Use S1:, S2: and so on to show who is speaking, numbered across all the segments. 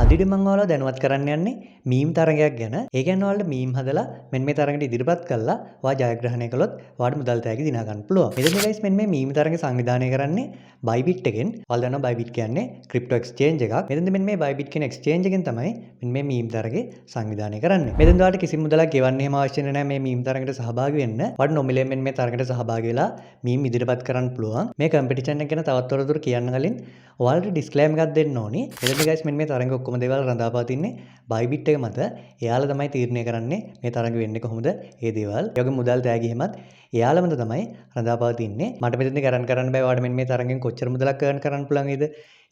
S1: අද වීඩියෝ මම ඔයාලව දැනුවත් කරන්න යන්නේ මීම් තරගයක් ගැන. ඒ කියන්නේ ඔයාලට මීම් හදලා මෙන්න මේ තරගයට ඉදිරිපත් කළා ඔයා ජයග්‍රහණය කළොත් ඔයාට මුදල් තෑගි දිනා ගන්න පුළුවන්. මෙතන ගයිස් මෙන්න මේ මීම් තරගය සංවිධානය කරන්නේ Bybit එකෙන්. ඔයාලා දන්නවා Bybit කියන්නේ ක්‍රිප්ටෝ එක්ස්චේන්ජ් එකක්. මෙතනදී මෙන්න මේ Bybit කියන එක්ස්චේන්ජ් එකෙන් තමයි මෙන්න මේ මීම් තරගය සංවිධානය කරන්නේ. මෙතනදී ඔයාලට කිසිම මුදලක් ගෙවන්න එහෙම අවශ්‍ය නැහැ මේ මීම් තරගයට සහභාගී වෙන්න. ඔයාලට නොමිලේ මෙන්න මේ තරගයට සහභාගී වෙලා මීම් ඉදිරිපත් කරන්න පුළුවන්. මේ කම්පිටිෂන් එක ගැන තවත් තොරතුරු කියන්න කලින් ඔයාලට ඩිස්ක්ලේමර් එකක් දෙන්න ඕනි. මෙතනදී ගයිස් මෙන්න මේ තරග ඔක්කොම දේවල් රඳාපවතින්නේ Bybit එක මත. එයාලා තමයි තීරණය කරන්නේ මේ තරග වෙන්නේ කොහොමද ඒ දේවල්. ඒ වගේම මුදල් තෑගි එහෙමත් එයාලම තමයි රඳාපවතින්නේ. මට මෙතනදී ගැරන් කරන්න බෑ ඔයාලට මෙන්න මේ තරගෙන් කොච්චර මුදලක් earn කරන්න පුළුවන් වේද?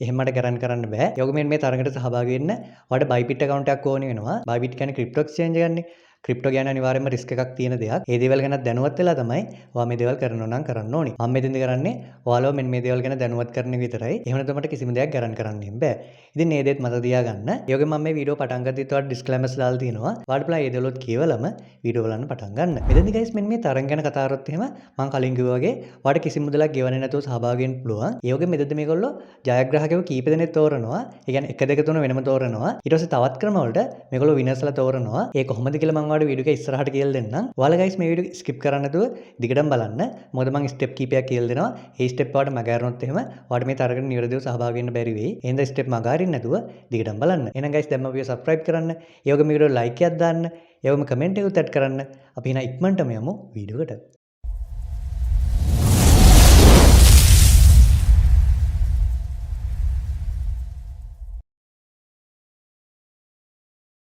S1: එහෙම මට ගැරන් කරන්න බෑ. ඒ වගේම මෙන්න මේ තරගයට සහභාගී වෙන්න ඔයාලට Bybit account එකක් ඕනි වෙනවා. Bybit කියන්නේ ක්‍රිප්ටෝ එක්ස්චේන්ජ් එකක්නේ. ක්‍රිප්ටෝ කියන්නේ අනිවාර්යයෙන්ම රිස්ක් එකක් තියෙන දෙයක්. ඒ දේවල් ගැන දැනුවත් වෙලා තමයි ඔයා මේ දේවල් කරනවා නම් කරන්න ඕනි. මම මෙතෙන්ද කරන්නේ ඔයාලව මෙන්න මේ දේවල් ගැන දැනුවත් කරන එක විතරයි. එහෙම නැත්නම් මට කිසිම දෙයක් ගැරන් කරන්න බෑ. ඉතින් මේ දේත් මතක තියාගන්න. ඒ වගේම මම මේ වීඩියෝ පටන් ගද්දිත් ඔයාලට ඩිස්ක්ලේමර්ස් දාලා තියෙනවා. ඔයාලට පුළුවන් ඒ දේවලුත් කියවලම වීඩියෝ බලන්න පටන් ගන්න. මෙතෙන්දි ගයිස් මෙන්න මේ තරඟ ගැන කතා කරොත් එහෙම මම කලින් කිව්වා වගේ ඔයාලට කිසිම මුදලක් ගෙවන්නේ නැතුව සහභාගී වෙන්න පුළුවන්. ඒ වගේම මෙතෙන්ද මේගොල්ලෝ ජයග්‍රාහකයෝ කීප දෙනෙක් තෝරනවා. ඒ කියන්නේ 1 2 3 වෙනම තෝරනවා. ඊට පස්සේ තවත් ක්‍රම වලට මේගොල්ලෝ විනර්ස්ලා තෝරනවා. ඒ කොහොමද කියලා මම ඔයාලට වීඩියෝ එක ඉස්සරහට කියලා දෙන්නම්. ඔයාලා ගයිස් මේ වීඩියෝ ස්කිප් කරන්න නැතුව දිගටම බලන්න. මොකද මං ස්ටෙප් කීපයක් කියලා දෙනවා. ඒ ස්ටෙප් ඔයාලට මග ඇරුණොත් එහෙම ඔයාලට මේ තරගයට නිවැරදිව සහභාගී වෙන්න බැරි වෙයි. එහෙනම් ස්ටෙප් මග අරින්න නැතුව දිගටම බලන්න. එහෙනම් ගයිස් දැන්ම අපිව සබ්ස්ක්‍රයිබ් කරන්න. ඒ වගේම වීඩියෝ ලයික් එකක් දාන්න. ඒ වගේම කමෙන්ට් එකකුත් ඇඩ් කරන්න. අපි එහෙනම් ඉක්මනටම යමු වීඩියෝ එකට.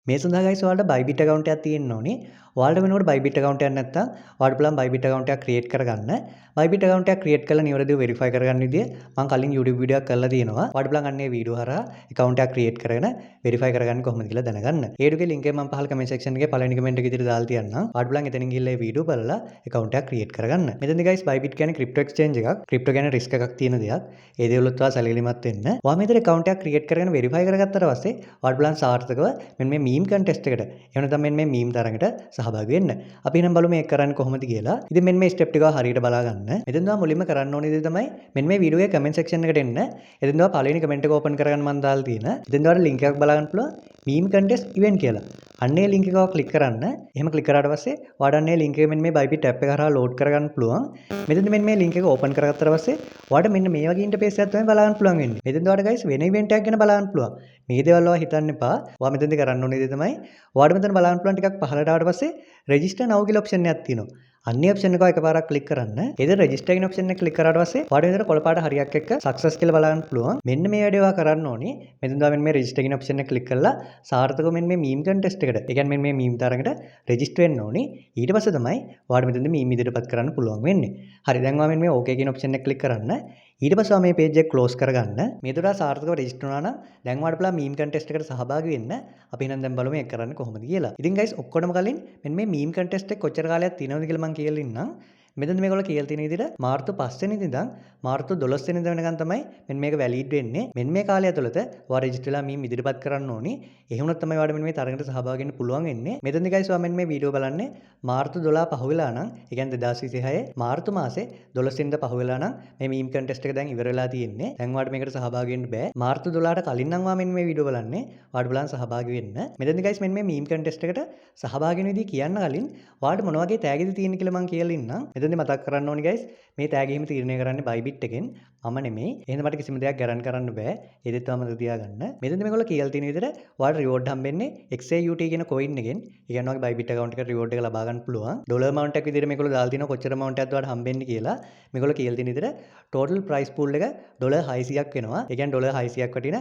S1: මේ සඳහා ගයිස් ඔයාලට Bybit account එකක් තියෙන්න ඕනේ. ඔයාලට වෙනකොට Bybit account එකක් නැත්නම් ඔයාලට පුළුවන් Bybit account එකක් create කරගන්න. Bybit account එකක් create කරලා නිවැරදිව verify කරගන්න විදිය මම කලින් YouTube video එකක් කරලා තියෙනවා. ඔයාලට පුළුවන් අන්න ඒ වීඩියෝ හරහා account එකක් create කරගෙන verify කරගන්න කොහොමද කියලා දැනගන්න. ඒ වීඩියෝ එකේ link එක මම පහළ comment section එකේ පළවෙනි comment එක විදිහට දාලා තියන්නම්. ඔයාලට පුළුවන් එතනින් ගිහිල්ලා ඒ වීඩියෝ බලලා account එකක් create කරගන්න. මෙතනදී ගයිස් Bybit කියන්නේ crypto exchange එකක්. Crypto කියන්නේ risk එකක් තියෙන දෙයක්. ඒ දේවලුත් ඔයා සැලකිලිමත් වෙන්න. ඔයා මෙතන account එකක් create කරගෙන verify කරගත්තට පස්සේ ඔයාලට පුළුවන් සාර්ථකව මෙන්න මේ මීම් කන්ටෙස්ට් එකට එහෙම නැත්නම් මෙන්න මේ මීම් තරඟට සහභාගී වෙන්න. අපි එහෙනම් බලමු මේක කරන්නේ කොහොමද කියලා. ඉතින් මෙන්න මේ ස්ටෙප් ටික හරියට බලා ගන්න. මෙතෙන් තමයි මුලින්ම කරන්න ඕනේ දේ තමයි මෙන්න මේ වීඩියෝ එකේ කමෙන්ට් සෙක්ෂන් එකට එන්න. එතෙන් තමයි පළවෙනි කමෙන්ට් එක ඕපන් කරගන්න මම දාලා තියෙන. එතෙන් තමයි ලින්ක් එකක් බලා ගන්න පුළුවන් මීම් කන්ටෙස්ට් ඉවෙන්ට් කියලා. අන්න ඒ ලින්ක් එක ක්ලික් කරන්න. එහෙම ක්ලික් කරාට පස්සේ ඔයාලට අන්න ඒ ලින්ක් එක මෙන්න මේ Bybit app එක හරහා ලෝඩ් කරගන්න පුළුවන්. මෙතෙන්ද මෙන්න මේ ලින්ක් එක ඕපන් කරගත්තට පස්සේ ඔයාලට මෙන්න මේ වගේ ඉන්ටර්ෆේස් එකක් තමයි බලා ගන්න පුළුවන් වෙන්නේ. මෙතෙන්ද ඔයාලට ගයිස් වෙන ඉවෙන්ට් එකක් ගැන බලා ගන්න පුළුවන්. මේ දේවල් ඔයා හිතන්න එපා. ඔයා මෙතෙන්ද කරන්න ඕනේ දේ තමයි ඔයාලට මෙතන බලා ගන්න පුළුවන් ටිකක් පහළට ආවට පස්සේ රෙජිස්ටර් now කියලා ඔප්ෂන් එකක් තියෙනවා. අන්නේ ඔප්ෂන් එක එකපාරක් ක්ලික් කරන්න. ඒද රෙජිස්ටර් කියන ඔප්ෂන් එක ක්ලික් කරාට පස්සේ ඔයාලට විතර කොළ පාට හරියක් එක්ක සක්සස් කියලා බලා ගන්න පුළුවන්. මෙන්න මේ වැඩේ ඔයා කරන්න ඕනේ. මෙතන තමයි මෙන්න මේ රෙජිස්ටර් කියන ඔප්ෂන් එක ක්ලික් කරලා සාර්ථකව මෙන්න මේ මීම් කන්ටෙස්ට් එකට, ඒ කියන්නේ මෙන්න මේ මීම් තරඟට රෙජිස්ටර් වෙන්න ඕනේ. ඊට පස්සේ තමයි ඔයාලට මෙතනදී මීම් ඉදිරිපත් කරන්න පුළුවන් වෙන්නේ. හරි, දැන් ඔයා මෙන්න මේ ඕකේ කියන ඔප්ෂන් එක ක්ලික් කරන්න. ඊට පස්සේ ඔයා මේ පේජ් එක ක්ලෝස් කරගන්න. මේ දොර සාර්ථකව රෙජිස්ටර් වුණා නම් දැන් ඔයාලට පුළුවන් මීම් කන්ටෙස්ට් එකට සහභාගී වෙන්න. අපි එහෙනම් දැන් බලමු මේක කරන්නේ කොහොමද කියලා. ඉතින් ගයිස් ඔක්කොටම කලින් මෙන්න මේ මීම් කන්ටෙස්ට් එක කොච්චර කාලයක් තියෙනවද කියලා මං කියලා ඉන්නම්. මෙතන මේගොල්ලෝ කියලා තියෙන විදිහට මාර්තු 5 වෙනිදා ඉඳන් මාර්තු 12 වෙනිදා වෙනකන් තමයි මෙන්න මේක වැලිඩ් වෙන්නේ. මෙන්න මේ කාලය ඇතුළත ඔයා රෙජිස්ටර් වෙලා මීම් ඉදිරිපත් කරන්න ඕනි. එහෙම වුණොත් තමයි ඔයාලට මෙන්න මේ තරඟට සහභාගී වෙන්න පුළුවන් වෙන්නේ. මෙතනදී ගයිස් ඔයා මෙන්න මේ වීඩියෝ බලන්නේ මාර්තු 12 පහුවෙලා නම්, ඒ කියන්නේ 2026 මාර්තු මාසේ 12 වෙනිදා පහුවෙලා නම් මේ මීම් කන්ටෙස්ට් එක දැන් ඉවර වෙලා තියෙන්නේ. දැන් ඔයාලට මේකට සහභාගී වෙන්න බෑ. මාර්තු 12ට කලින් නම් ඔයා මෙන්න මේ වීඩියෝ බලන්නේ. ඔයාලට බලන්න සහභාගී වෙන්න. මෙතනදී ගයිස් මෙන්න මේ මීම් කන්ටෙස්ට් එකට සහභාගී වෙන විදිය කියන්න කලින් ඔයාලට මොන වගේ තෑගිද තියෙන්නේ කියලා මං කියලා ඉන්නම්. මෙතනදී මතක් කරන්න ඕනි ගයිස් මේ තෑගි එහෙම තීරණය කරන්නේ Bybit එකෙන් මම නෙමෙයි. එහෙනම් මට කිසිම දෙයක් ගැරන් කරන්න බෑ. ඒ දෙත් මතක තියාගන්න. මෙතනදී මේගොල්ලෝ කියලා තියෙන විදිහට ඔයාලට රිවෝඩ් හම්බෙන්නේ XAUT කියන කොයින් එකෙන්. ඒ කියන්නේ ඔයාගේ Bybit account එකට රිවෝඩ් එක ලබා ගන්න පුළුවන්. ඩොලර් amount එකක් විදිහට මේගොල්ලෝ දාලා තිනවා කොච්චර amount එකක්ද ඔයාලට හම්බෙන්නේ කියලා. මේගොල්ලෝ කියලා තියෙන විදිහට ටෝටල් ප්‍රයිස් පූල් එක ඩොලර් 600ක් වෙනවා. ඒ කියන්නේ ඩොලර් 600ක් වටින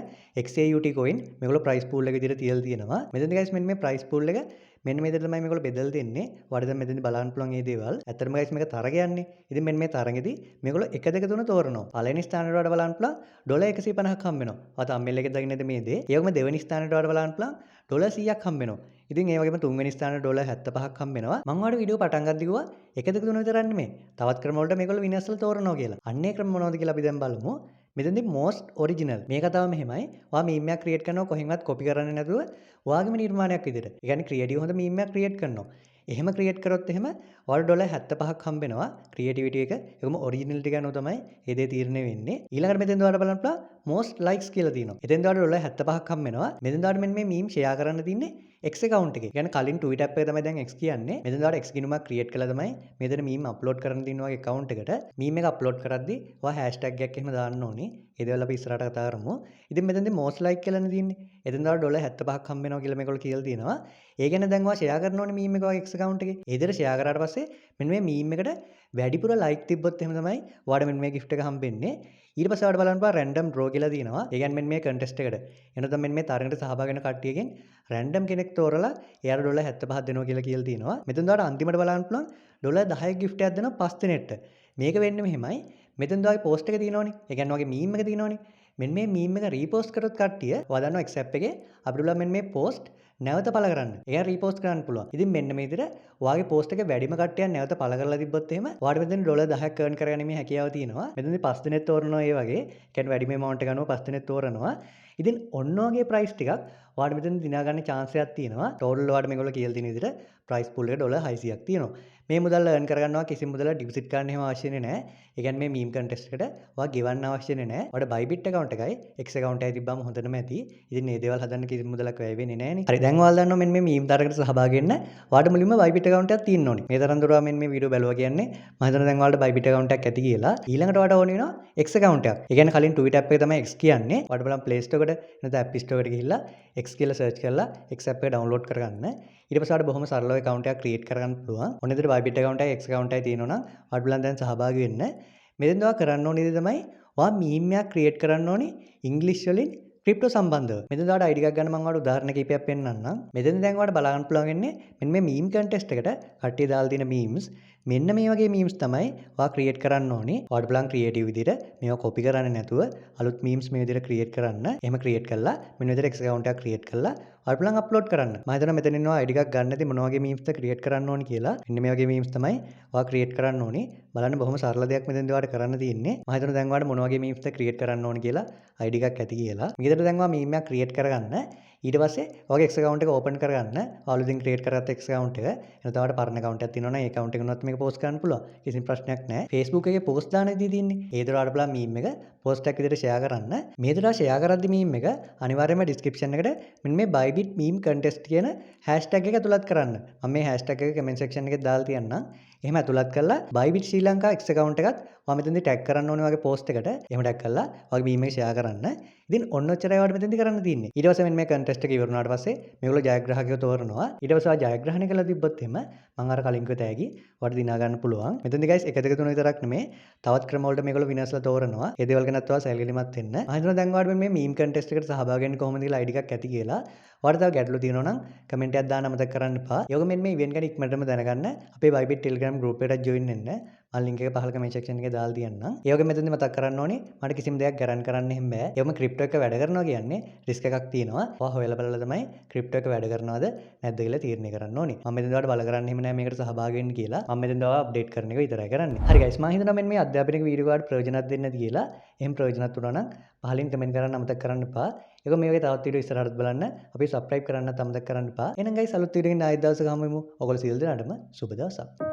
S1: XAUT coin මේගොල්ලෝ ප්‍රයිස් පූල් එක විදිහට තියලා තියෙනවා. මෙතනදී ගයිස් මෙන්න මේ ප්‍රයිස් පූල් එක මෙන්න මේ විදිහට තමයි මේගොල්ලෝ බෙදලා දෙන්නේ. ඔයාලට දැන් මෙතනදී බලන්න පුළුවන් මේ දේවල්. ඇත්තටම ගයිස් මේක තරගයන්නේ. ඉතින් මෙන්න මේ තරගෙදී මේගොල්ලෝ 1 2 3 තෝරනවා. පළවෙනි ස්ථානෙට ඔයාලට බලන්න පුළුවන් ඩොලර් 150ක් හම්බ වෙනවා. ඔයා තම්බ්නේල් එකේ දකින්න ඇති මේ දේ. ඒ වගේම දෙවෙනි ස්ථානෙට ඔයාලට බලන්න පුළුවන් ඩොලර් 100ක් හම්බ වෙනවා. ඉතින් ඒ වගේම තුන්වෙනි ස්ථානෙට ඩොලර් 75ක් හම්බ වෙනවා. මං ඔයාලට වීඩියෝ පටන් ගද්දි කිව්වා 1 2 3 විතරක් නෙමෙයි. තවත් ක්‍රම වලට මේගොල්ලෝ විනර්ස්ලා තෝරනවා කියලා. අන්න ඒ ක්‍රම මොනවද කියලා අපි දැන් බලමු. මෙතනදී most original මේ කතාව මෙහෙමයි. ඔයා මීම් එකක් ක්‍රියේට් කරනවා කොහෙන්වත් කොපි කරන්නේ නැතුව ඔයාගේම නිර්මාණයක් විදිහට. ඒ කියන්නේ ක්‍රියේටිව් හොඳ මීම් එකක් ක්‍රියේට් කරනවා. එහෙම ක්‍රියේට් කරොත් එහෙම ඔයාලට ඩොලර් 75ක් හම්බ වෙනවා. ක්‍රියේටිවිටි එක ඒකම ඔරිජිනලිටි එක අනුව තමයි ඒ දේ තීරණය වෙන්නේ. ඊළඟට මෙතෙන්ද ඔයාලට බලන්න පුළුවන් most likes කියලා තියෙනවා. එතෙන්ද ඔයාලට ඩොලර් 75ක් හම්බ වෙනවා. මෙතෙන්ද ඔයාලට මෙන්න මේ මීම් ෂෙයා කරන්න තියෙන්නේ X account එකේ. කියන්නේ කලින් Twitter app එක තමයි දැන් X කියන්නේ. මෙතෙන්ද ඔයාලට X ගිණුමක් ක්‍රියේට් කළා තමයි මෙතන මීම් අප්ලෝඩ් කරන්න තියෙන වගේ account එකට. මීම් එක අප්ලෝඩ් කරද්දි ඔයා හැෂ්ටැග් එකක් එහෙම දාන්න ඕනේ. ඒ දේවල් අපි ඉස්සරහට කතා කරමු. ඉතින් මෙතෙන්දී most like කියලානේ තියෙන්නේ. එතෙන්ද ඔයාලට ඩොලර් 75ක් හම්බ වෙනවා කියලා මේගොල්ලෝ කියලා තියෙනවා. ඒ කියන්නේ දැන් ඔයා ෂෙයා කරන්න ඕනේ මීම් එක ඔයාගේ X account එකේ. ඒ විදිහට ෂෙයා කරාට පස්සේ මෙන්න මේ මීම් එකට වැඩිපුර ලයික් තිබ්බොත් එහෙම තමයි ඔයාලට මෙන්න මේ ගිෆ්ට් එක හම්බෙන්නේ. ඊට පස්සේ ඔයාලට බලන්න පුළුවන් රැන්ඩම් ඩ්‍රෝ කියලා තියෙනවා. ඒ කියන්නේ මෙන්න මේ කන්ටෙස්ට් එකට. එනතම මෙන්න මේ තරඟට සහභාගී වෙන කට්ටියගෙන් රැන්ඩම් කෙනෙක් තෝරලා එයාට ඩොලර් 75ක් දෙනවා කියලා කියලා තියෙනවා. මෙතන ඔයාලට අන්තිමට බලන්න පුළුවන් ඩොලර් 10ක් ගිෆ්ට් එකක් දෙනවා 5 දෙනෙක්ට. මේක වෙන්නේ මෙහෙමයි. මෙතන ඔයාගේ පෝස්ට් එක තියෙනවනේ. ඒ කියන්නේ ඔයාගේ මීම් එක තියෙනවනේ. මෙන්න මේ මීම් එක රීපෝස්ට් කරොත් කට්ටිය ඔයා දන්නවා X app එකේ අපිට පුළුවන් මෙන්න මේ පෝස්ට් නැවත පළ කරන්න. ඒ කියන්නේ රීපෝස්ට් කරන්න පුළුවන්. ඉතින් මෙන්න මේ විදිහට ඔයාගේ පෝස්ට් එක වැඩිම කට්ටියක් නැවත පළ කරලා තිබ්බොත් එහෙම ඔයාට මෙතන ඩොලර් 10ක් අර්න් කරගැනීමේ හැකියාව තියෙනවා. මෙතනදී 5 දෙනෙක් තෝරනවා ඒ වගේ. ඒ කියන්නේ වැඩිම ඇමවුන්ට් එක අනුව 5 දෙනෙක් තෝරනවා. ඉතින් ඔන්න ඔයගේ ප්‍රයිස් ටිකක් ඔයාට මෙතන දිනා ගන්න චාන්ස් එකක් තියෙනවා. ටෝටල් ඔයාට මේගොල්ලෝ කියලා තියෙන විදිහට ප්‍රයිස් පූල් එක ඩොලර් 600ක් තියෙනවා. මේ මුදල් අර්න් කරගන්නවා කිසිම මුදලක් ඩිපොසිට් කරන්න එහෙම අවශ්‍ය වෙන්නේ නැහැ. ඒ කියන්නේ මේ මීම් කන්ටෙස්ට් එකට ඔයා ගෙවන්න අවශ්‍ය වෙන්නේ නැහැ. ඔයාට Bybit account එකයි X account එකයි තිබ්බම හොඳටම ඇති. ඉතින් මේ දේවල් හදන්න කිසිම මුදලක් වැය වෙන්නේ නැහැ නේ. හරි, දැන් ඔයාලා දන්නවා මෙන්න මේ මීම් තරගයට සහභාගී වෙන්න ඔයාට මුලින්ම Bybit account එකක් තියෙන්න ඕනේ. මේ තරම් දුර මෙන්න මේ වීඩියෝ බැලුවා කියන්නේ මම හිතනවා දැන් ඔයාලට Bybit account එකක් ඇති කියලා. ඊළඟට ඔයාට ඕනේ වෙනවා X account එකක්. ඒ කියන්නේ කලින් Twitter app එක තමයි X කියන්නේ. ඔයාට බලන්න Play Store එකට නැත්නම් App Store එකට ගිහිල්ලා X කියලා සර්ච් කරලා X app එක ඩවුන්ලෝඩ් කරගන්න. ඊට පස්සේ ඔයාලට බොහොම සරලව account එකක් ක්‍රියේට් කරගන්න පුළුවන්. ඔන්න විදිහට Bybit account එකයි X account එකයි තියෙනවා නම් ඔයාලට බලන්න දැන් සහභාගී වෙන්න. මෙතෙන්ද ඔයා කරන්න ඕනේ දේ තමයි ඔයා මීම් එකක් ක්‍රියේට් කරන්න ඕනේ ඉංග්‍රීසි වලින් ක්‍රිප්ටෝ සම්බන්ධව. මෙතෙන්ද ඔයාලට ID එකක් ගන්න මම ඔයාලට උදාහරණ කිහිපයක් පෙන්නන්නම්. මෙතෙන්ද දැන් ඔයාලට බලා ගන්න පුළුවන් වෙන්නේ මෙන්න මේ මීම් කන්ටෙස්ට් එකට කට්ටිය දාලා තියෙන මීම්ස්. මෙන්න මේ වගේ මීම්ස් තමයි ඔයා ක්‍රියේට් කරන්න ඕනේ. ඔයාලට බලන් ක්‍රියේටිව් විදිහට මේවා කොපි කරන්නේ නැතුව අලුත් මීම්ස් මේ විදිහට ක්‍රියේට් කරන්න. එහෙම ක්‍රියේට් කරලා මෙන්න විදිහට X account එකක් ක්‍රියේට් කරලා ඔයාලට බලන් අප්ලෝඩ් කරන්න. මම හිතනවා මෙතන ඉන්නවා ID එකක් ගන්න ඇති මොන වගේ මීම්ස්ද ක්‍රියේට් කරන්න ඕනේ කියලා. මෙන්න මේ වගේ මීම්ස් තමයි ඔයා ක්‍රියේට් කරන්න ඕනේ. බලන්න බොහොම සරල දෙයක් මෙතෙන්දී ඔයාලට කරන්න තියෙන්නේ. මම හිතනවා දැන් ඔයාලට මොන වගේ මීම්ස්ද ක්‍රියේට් කරන්න ඕනේ කියලා ID එකක් ඇති කියලා. මේ විදිහට දැන් ඔයා මීම් එකක් ක්‍රියේට් කරගන්න. ඊට පස්සේ ඔයාගේ X account එක ඕපන් කරගන්න. ඔයාලා අලුතින් ක්‍රියේට් කරගත්ත X account එක. එතන ඔයාලට පරණ account එකක් තියෙනවා නම් ඒ account එක උනත් මේක පෝස්ට් කරන්න පුළුවන්. කිසිම ප්‍රශ්නයක් නැහැ. Facebook එකේ පෝස්ට් දාන විදිය තියෙන්නේ. ඒ විදිහට ඔයාලට බලන්න මීම් එක පෝස්ට් එකක් විදිහට ෂෙයා කරන්න. මේ විදිහට ෂෙයා කරද්දි මීම් එක අනිවාර්යයෙන්ම ඩිස්ක්‍රිප්ෂන් එකට මෙන්න මේ Bybit meme contest කියන හැෂ්ටැග් එක ඇතුළත් කරන්න. මම මේ හැෂ්ටැග් එක කමෙන්ට් සෙක්ෂන් එකේ දාලා තියන්නම්. එහෙම ඇතුළත් කරලා Bybit ශ්‍රී ලංකා X account එකත් ඔයා මෙතනදී ටැග් කරන්න ඕනේ වගේ පෝස්ට් එකට. එහෙම ටැග් කරලා ඔයාගේ මීම් එක ෂෙයා කරන්න. ඉතින් ඔන්න ඔච්චරයි ඔයාලට මෙතනදී කරන්න තියෙන්නේ. ඊට පස්සේ මෙන්න මේ කන්ටෙස්ට් එක ඉවර වුණාට පස්සේ මේගොල්ලෝ ජයග්‍රාහකයෝ තෝරනවා. ඊට පස්සේ ඔයා ජයග්‍රහණය කළා තිබ්බොත් එහෙම මං අර කලින් කිව්ව තෑගි ඔයාලට දිනා ගන්න පුළුවන්. මෙතනදී ගයිස් 1 2 3 විතරක් නෙමේ තවත් ක්‍රම වලට මේගොල්ලෝ විනර්ස්ලා තෝරනවා. ඒ දේවල් ගැනත් ඔයා සැලකිලිමත් වෙන්න. මම හිතනවා දැන් ඔයාලට මේ මීම් කන්ටෙස්ට් එකට සහභාගී වෙන්න කොහොමද කියලා අයිඩියා එකක් ඇති කියලා. ඔයාලට තව ගැටලු තියෙනවා නම් කමෙන්ට් එකක් දාන්න අමතක කරන්න එපා. ඒ වගේම මෙන්න මේ ඉවෙන්ට් ගැන ඉක්මනටම දැනගන්න අපේ Bybit Telegram group එකට ජොයින් වෙන්න. මම ලින්ක් එක පහළ කමෙන්ට් සෙක්ෂන් එකේ දාලා තියන්නම්. ඒ වගේම මෙතනදී මතක් කරන්න ඕනේ මට කිසිම දෙයක් ගැරන්ටි කරන්න එහෙම බෑ. ඒ වගේම ක්‍රිප්ටෝ එක වැඩ කරනවා කියන්නේ රිස්ක් එකක් තියෙනවා. ඔයා හොයලා බලලා තමයි ක්‍රිප්ටෝ එක වැඩ කරනවද නැද්ද කියලා තීරණය කරන්න ඕනේ. මම මෙතනදී ඔයාලට බල කරන්න එහෙම නෑ මේකට සහභාගී වෙන්න කියලා. මම මෙතනදී ඔයාව අප්ඩේට් කරන එක විතරයි කරන්නේ. හරි ගයිස්, මම හිතනවා මෙන්න මේ අධ්‍යාපනික වීඩියෝ එකට ප්‍රයෝජනක් දෙන්න ඇති කියලා. එහෙම ප්‍රයෝජනවත් වුණා නම් පහලින් කමෙන්ට් කරන්න අමතක කරන්න එපා. ඒක මේ වගේ තවත් වීඩියෝ ඉස්සරහට බලන්න අපි සබ්ස්ක්‍රයිබ් කරන්නත් අමතක කරන්න එපා. එහෙනම් ගයිස්, අලුත් වීඩියෝ එකකින් ආයෙත් දවසක හමු වෙමු. ඔයගොල්ලෝ සියලු දෙනාටම සුබ දවසක්.